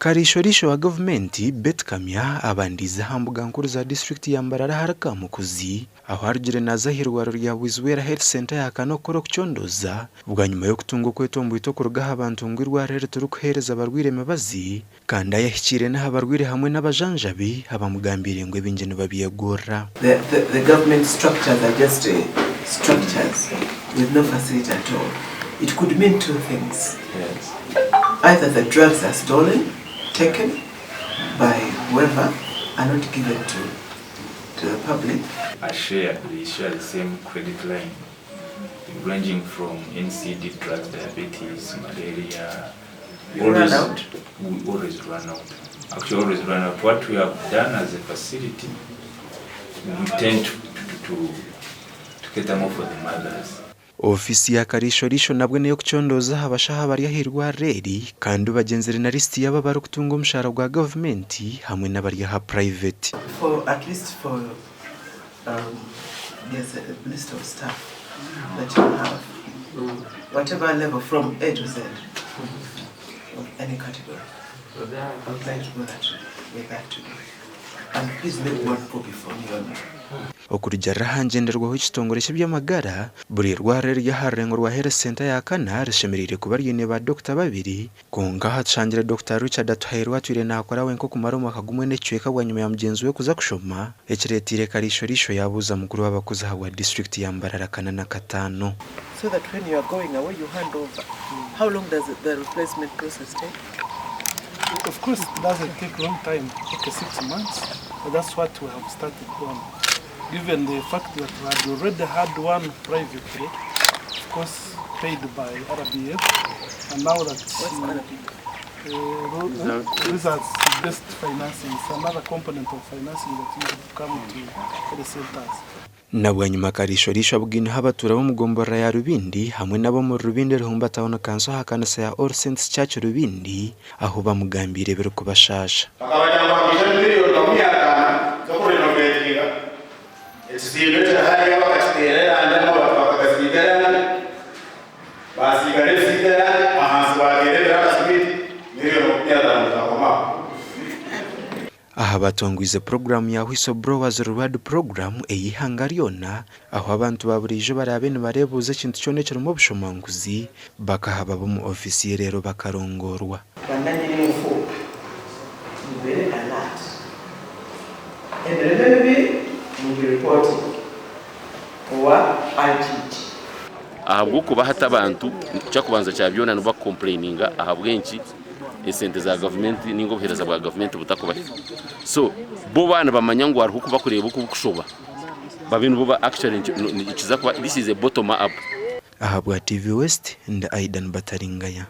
Kariisho-riisho wa gavumenti, Beti Kamya abandiize aha mbuga nkuru za disiturikiti ya Mbarara ahari Kamukuzi ahu arugire naaza ah'eirwariro rya Bwizwera Health Centre ahakana okukora okucondooza bwanyima y'okutunga okwetomboita okuruga aha bantu ngu eirwariro eri tirikuheereza barwaire emibazi kandi ayahikiire n'aha barwaire hamwe n'abajanjabi abamugambiire ngu ebingi nibabyegurira. The the government structures are just structures with no facility at all. It could mean two things. Either the drugs are stolen, taken by whoever and not given to to the public. I share, they share the same credit line ranging from NCD drugs, diabetes, malaria, You run out? We always run out. Actually, always run out. What we have done as a facility, we tend to, to, to, to cater more for the mothers. Ofiisi ya Kariisho-riisho nabwo n'ey'okucondooza aha bashaho abari aha irwariro eri kandi bagyenzire na lisiti y'abo abarikutunga omushaara gwa gavumenti hamwe n'abari aha purayiveti. For at least for um, there's a list of staff that you have, whatever level from A to Z of any category. I would like to go that with that today. And please make one copy for me only. Okurugiirira aha ngyenderwaho y'ekitongore ky'eby'amagara, buri irwariro eriri aha rurengo rwa Health Centre ya kana rishemereire kuba riine ba dokita babiri, kwonka aha tushangire Dokita Richard Atuhairwe atwire naakora wenka okumara omwaka gumwe n'ekicweka bwanyima ya mugyenzi we kuza kushoma, ekireeteire Kariisho-riisho yaabuuza mukuru w'abakozi ahabwa disiturikiti ya Mbarara Kanana Kataano. So that when you are going away you hand over. How long does the replacement process take? Of course it doesn't take long time, okay 6 months, but that's what we have started on. Given the fact that we had already had one privately, of course paid by RBF, and now that What's RBF? Results based financing is another component of financing that used to come to the centers. Na bwanyima Kariisho-riisho abugaineho abatuura b'omu gomborora ya Rubindi hamwe n'ab'omuri Rubindi Ruhumba Town Council aha kanisa ya All Saints Church Rubindi ahu bamugambiire ebirikubashaasha. Bakabagira ngu hakaija miliyoni 50 z'okurenovetinga ekizimbe ekiri hariya bakakiteera erangi amabaati bakagasiiga erangi basiiga n'ebisiika erangi ahansi bateera ebiraka simiti miliyoni 50 zakomaho. Aha batongwize puroguraamu ya Whistleblowers Reward Program ey'eihanga ryona ahu abantu ba buriijo baraabe nibareebuuza ekintu kyona ekirimu obushomankuzi bakahaba ab'omu ofiisi ye reero bakarongoorwa. Bananyini mufuuka mubeere alert emirimo emibi mugiripotinge owa IGG. Ahabw'okuba hati abantu ekyakubanza kya byona nibakukompureyininga ahabw'enki esente za gavumenti ninga obuheereza bwa gavumenti butakubahika. So bo baaba nibamanya ngu hariho oku bakureeba oku bukushoba babe nibo actually nikiza kuba this is a bottom up. Ahabwa TV West, ndi Aidan Bataringaya.